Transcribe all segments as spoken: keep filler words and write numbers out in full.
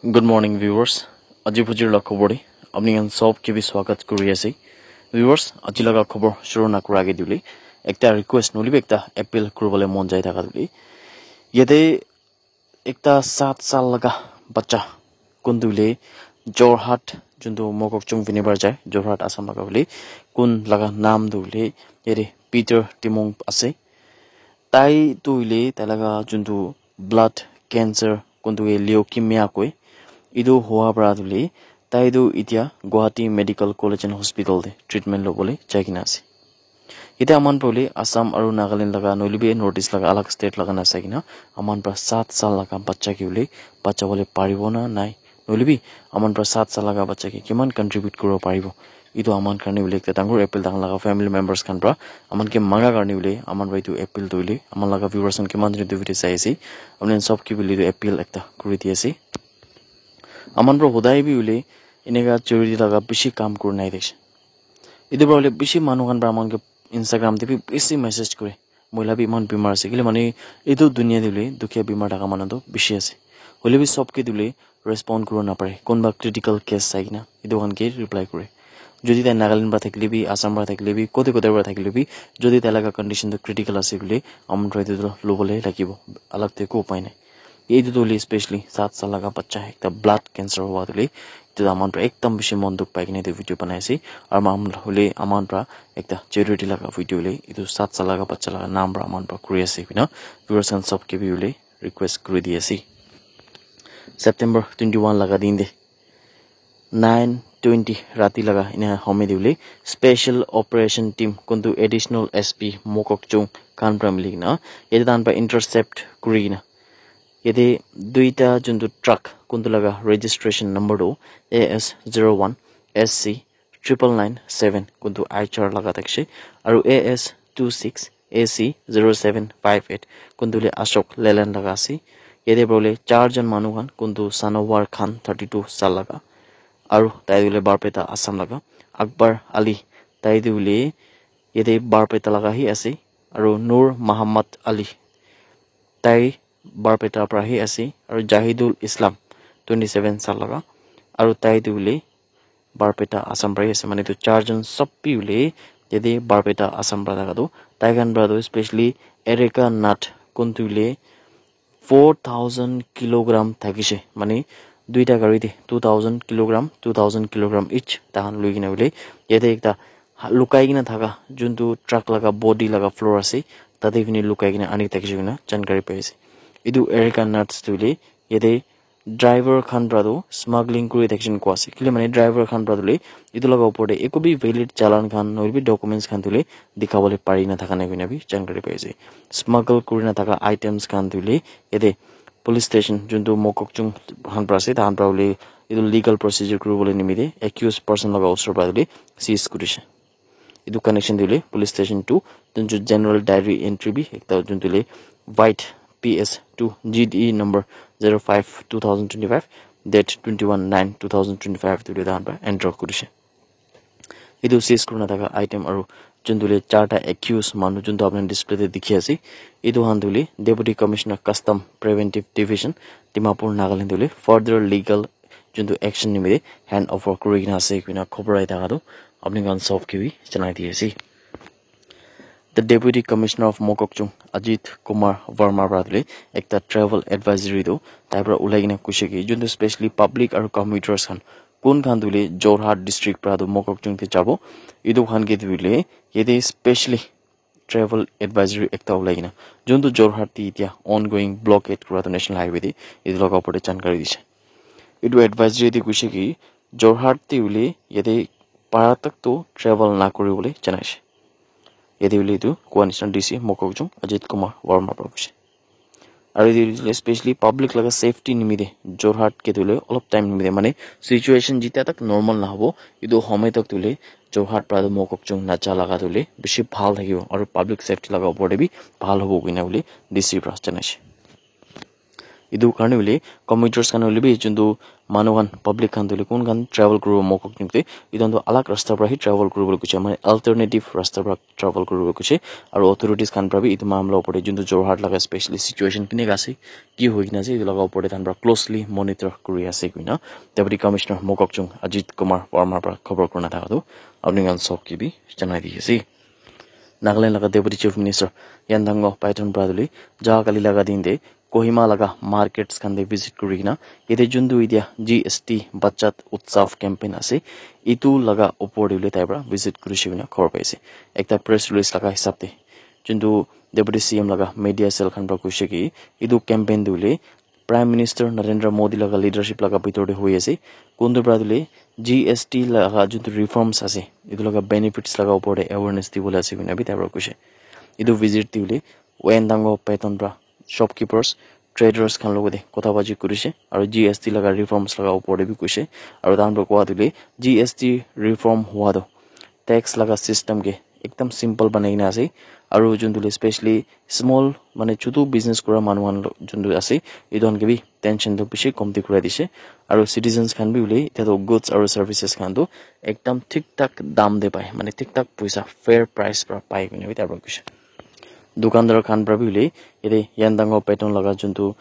Good morning, viewers. Aji bujir la khobor de apni khan sob ke bi swagat kuri ase. Viewers, aji laga khobor shuru na kura age duli ekta request noli bi ekta appeal kuribole mon jai thaka duli. Yate ekta saat saal laga bacha kuntu hoile Jorhat, juntu Mokokchung Vinibar jai, Jorhat Assam laga hoile, kun laga naam tu hoile yate Peter Timung ase. Tai tu hoile tai laga juntu blood cancer kuntu ke leukemia koi, etu hoa para tu hoile tai tu etia Guwahati Medical College and Hospital te treatment lobole jai kena ase. Yate aman para hoile Assam aru Nagaland laga nohoile bi North East laga alag state laga na sai kena aman para saat saal laga bacha ke hoile bacha bole paribo na nai, nohoile bi aman para saat saal laga bacha ke kiman contribute kuribo paribo, etu aman karne hoile ekta dangor appeal, tahan laga family members khan para aman ke manga karne hoile aman para etu appeal tu hoile aman laga viewers khan kiman jone etu video sai ase, apni khan sob ke hoile etu appeal ekta kuri di ase. Aman para hodai bi hoile eneka charity laga bishi kam kuri nai dekhe. Etu para hoile bishi manu khan para aman ke Instagram te bi bishi message kore. Mohila bi iman bimar ase. Kile mane etu dunia te hoile dukhiya bimar thaka manu toh bishi ase. Hoile bi sob ke tu hoile respond kuribo napare. Kunba critical case sai kena etu khan ke reply kore. Jodi tai Nagaland para thakile bi, Assam para thakile bi, kote kote para thakile bi, jodi tai laga condition toh critical ase koile, aman para etu toh lobole lagibo. Alag te eko upai nai. Etu tu hoile specially saat saal laga bacha ekta blood cancer hua tu hoile, etu tu aman para ekdam bishi mon dukh pai kena etu video banai ase. Aru aman hoile aman para ekta charity laga video hoile etu saat saal laga bacha laga naam para aman para kuri ase koina viewers khan sob ke bi hoile request kuri di ase. September twenty one laga din te nine twenty rati laga ena home te hoile special operation team kuntu additional S P Mokokchung khan para mili kena yate tahan para intercept kuri kena yate duita juntu truck kuntu laga registration number tu A S zero one S C triple nine seven kuntu I H R laga thakishe aru A S two six A C zero seven five eight kuntu le Ashok Leland laga ase. Yate para hoile char jon manu khan kuntu Sanowar Khan thirty two saal laga aru tai hoile Barpeta Assam laga, Akbar Ali tai tu hoile yate Barpeta laga hi ase aru Nur Muhammad Ali tai Barpeta para hi ase aru Jahidul Islam twenty seven saal laga aru tai tu hoile Barpeta Assam para hi ase, mane etu char jon sob bi hoile yate Barpeta Assam para thaka tu tai khan para tu specially Erica nut kuntu hoile four thousand kilogram thakishe, mane duita gari te two thousand kilogram, two thousand kilogram each tahan loi kena hoile yate ekta ha-, lukai kena thaka juntu truck laga body laga floor ase tate fini lukai kena ani thakishe koina jankari pai ase. Etu Erica nuts tu hoile yate driver khan para tu smuggling kuri thakishe koina koa ase, kile mane driver khan para tu hoile etu laga upor te eko bi valid challan khan nohoile bi documents khan tu hoile dikhabole pari na thaka nai koina bi jankari pai ase. Smuggle kuri na thaka items khan tu hoile yate police station juntu Mokokchung khan para ase, tahan para hoile etu legal procedure kuri bole nimite accused person laga usor para hoile seize kurishe. Etu connection te hoile police station two juntu general diary entry bi ekta juntu hoile white P S two G D number zero five two thousand twenty five date twenty one nine two thousand twenty five tu hoile tahan para enter kurishe. Etu seize kurina thaka item aru juntu hoile charta accused manu juntu apni khan display te dikhi ase, etu khan tu hoile Deputy Commissioner Custom Preventive Division Dimapur Nagaland tu hoile further legal juntu action nimite hand over kuri kena ase koina khobor ahi thaka tu apni khan sob ke bi janai di ase. The Deputy Commissioner of Mokokchung Ajit Kumar Verma para tu hoile ekta travel advisory tu tai para ulai kena koise ki juntu specially public aru commuters khan kun khan tu hoile Jorhat district para tu Mokokchung te jabo, etu khan ke tu hoile yate specially travel advisory ekta ulai kena juntu Jorhat te etia ongoing blockade kura tu national highway te etu laga upor te jankari dise. Etu advisory te koise ki Jorhat te hoile yate para tak tu travel na kuri bole janai ase. Yate hoile etu koa nisna D C Mokokchung Ajit Kumar Verma para koise. Aru yate hoile specially public laga safety nimite Jorhat ke tu hoile olop time nimite mane situation jitya tak normal na hobo, etu homoi tak tu hoile Jorhat para tu Mokokchung naja laga tu hoile bishi bhal thakibo aru public safety laga upor te bi bhal hobo koina hoile D C para janai ase. Etu karne hoile commuters khan hoile bi juntu manu khan public khan tu hoile kun khan travel kuribo Mokokchung te, etu khan tu alag rasta para hi travel kuribole kuche, mane alternative rasta para travel kuribole kuche. Aru authorities khan para bi etu mamla opor te juntu Jorhat laga specially situation kineka ase, ki hoi kena ase, etu laga opor te tahan para closely monitor kuri ase koina Deputy Commissioner Mokokchung Ajit Kumar Verma para khobor kurina thaka tu apni khan sob ke bi janai di ase. Nagaland laga Deputy Chief Minister Yandango Paiton para tuli ja kali laga din te Kohima laga markets khan te visit kuri kena yate juntu etia G S T Bachat Utsav campaign ase, etu laga opor te hoile tai para visit kurishe koina khobor pai ase. Ekta press release laga hisab te juntu Deputy C M laga media cell khan para koishe ki etu campaign tu hoile Prime Minister Narendra Modi laga leadership laga bitor te hoi ase. Kuntu para tu hoile G S T laga juntu reforms ase, etu laga benefits laga opor te awareness dibole ase koina bi tai para koishe. Etu visit te hoile Yandango Paiton para shopkeepers, traders khan logote kotha baji kurishe aru G S T laga reforms laga opor te bi koishe. Aru tahan para kowa tu hoile G S T reform hua tu tax laga system ke ekdam simple banai kena ase. Aru juntu hoile specially small mane chutu business kura manu khan lo- juntu ase, etu khan ke bi tension tu bishi komti kurai dishe. Aru citizens khan bi hoile etia tu goods aru services khan tu ekdam thik thak dam te pai, mane thik thak poisa fair price para pai koina bi tai para koishe. Dukandar khan para bi hoile yate Yandango Paiton laga juntu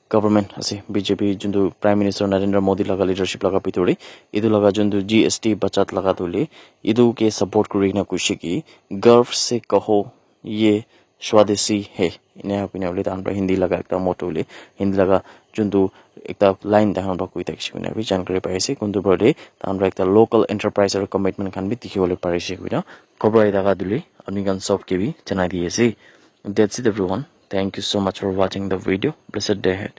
government ase, B J P juntu Prime Minister Narendra Modi laga leadership laga bitor te etu laga juntu G S T Bachat laga tu hoile etu ke support kuri kena koishe ki garv se kaho ye swadeshi hai, ena koina hoile tahan para Hindi laga ekta motto hoile Hindi laga juntu ekta line tahan para koi thakishe koina bi jankari pai ase. Kuntu para hoile tahan para ekta local enterprise aru commitment khan bi dikhi bole pari she koina khobor ahi thaka tu hoile apni khan sob ke bi janai di ase. That's it everyone. Thank you so much for watching the video. Blessed day ahead.